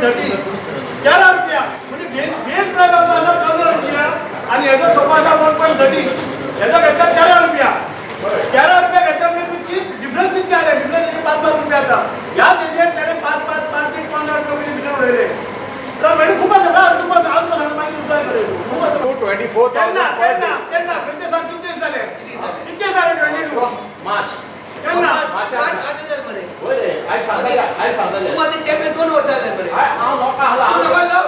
1.30, 13 रुपया. म्हणजे बेस बेस प्रायस आमचो आसा 15 रुपया आनी हेजो सोपो आसा 1.30. हेजो घेतला 13 रुपया. 13 रुपया घेतला म्हणजे तुमची डिफरन्स कितले आले? डिफरन्स 5-5 रुपया आसा. ह्याच एरियात त्याने पाच पाच पाच एक 15 रुपया म्हणजे भितर उडयले. तर म्हणजे खूप आसा, तुका हांव तुका सांगता, मागीर तुका मरे खूब आसा. टू 24 केन्ना? थावजंड. केन्ना केन्ना खंयचे सांग, कितले जाले? कितले जाले 22? मार्च. केन्ना? आतां जालें मरे. होय रे, आयज सांगताले, आयज सांगताले. तूं आतां चेंबे 2 वर्सां जालें मरे. हांव लोकां तूं लोकांक लाव.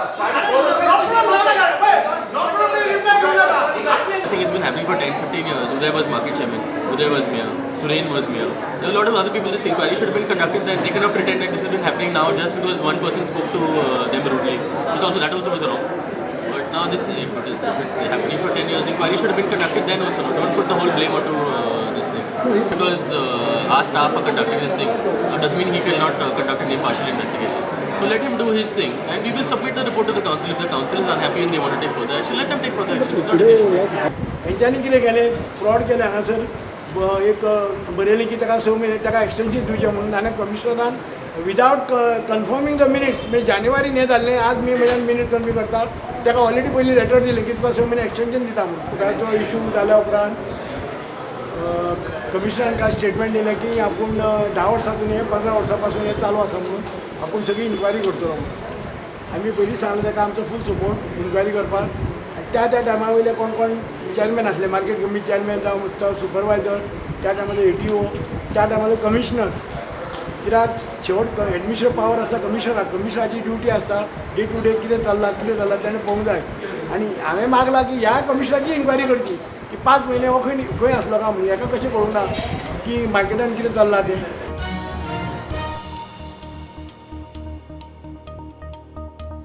डॉक्टरान सांगता काय? पळय, डॉक्टरान रिप्लाय घेवं नाका. I think it's been happening for 10, 15 years. Uday was market chairman, Uday was mayor, Suren was mayor. There are a lot of other people. This inquiry should have been conducted then. They cannot pretend that this has been happening now just because one person spoke to them rudely. Which also, that also was wrong. But now this, if it is happening for 10 years, inquiry should have been conducted then also. No? Don't put the whole blame onto this thing. Because our staff are conducting this thing, doesn't mean he cannot conduct an impartial investigation. So let him do his thing and we will submit the report to the council. If the council is unhappy and they want to take further action, let them take further action. It's not an issue. हेंच्यांनी कितें केलें, fraud केलें हांगासर. एक बरयलें की ताका 6 म्हयने ताका एक्सटेन्शन दिवचें म्हणून आनी कमिशनरान विदावट कन्फर्मींग the minutes, म्हणजे जानेवारीन हें जाल्लें, आज मे म्हयन्यान मिनीट कन्फर्म करता. ताका ऑलरेडी पयलीं लेटर दिलें की तुका 6 म्हयने एक्सटेन्शन दिता म्हणून. तुका तो इशू जाल्या उपरांत कमिशनरान काय स्टेटमेंट दिलें की आपूण 10 वर्सांतून हें, 15 वर्सां पासून हें चालू आसा म्हणून आपूण सगळी इन्क्वायरी करतलो म्हणून. आमी पयलीं सांगलें ताका आमचो फूल सपोर्ट इन्क्वायरी करपाक. आनी त्या त्या टायमा वयले कोण कोण चॅरमॅन आसले, मार्केट कमिटी चॅरमॅन जावं सुपरवायजर, त्या टायमार एटीओ, त्या टायमार कमिशनर, कित्याक शेवट एडमिनिस्ट्रेटिव पावर आसता कमिशनराक. कमिशनराची ड्युटी आसता, डे टू डे कितें चल्लां, कितें चल्लां तेणें पळोवंक जाय. आनी हांवें मागलां की ह्या कमिशनराची इन्क्वायरी करची की 5 म्हयने हो खंय खंय आसलो काय म्हणून, हेका कशें कळूंक ना की मार्केटान कितें चल्लां तें.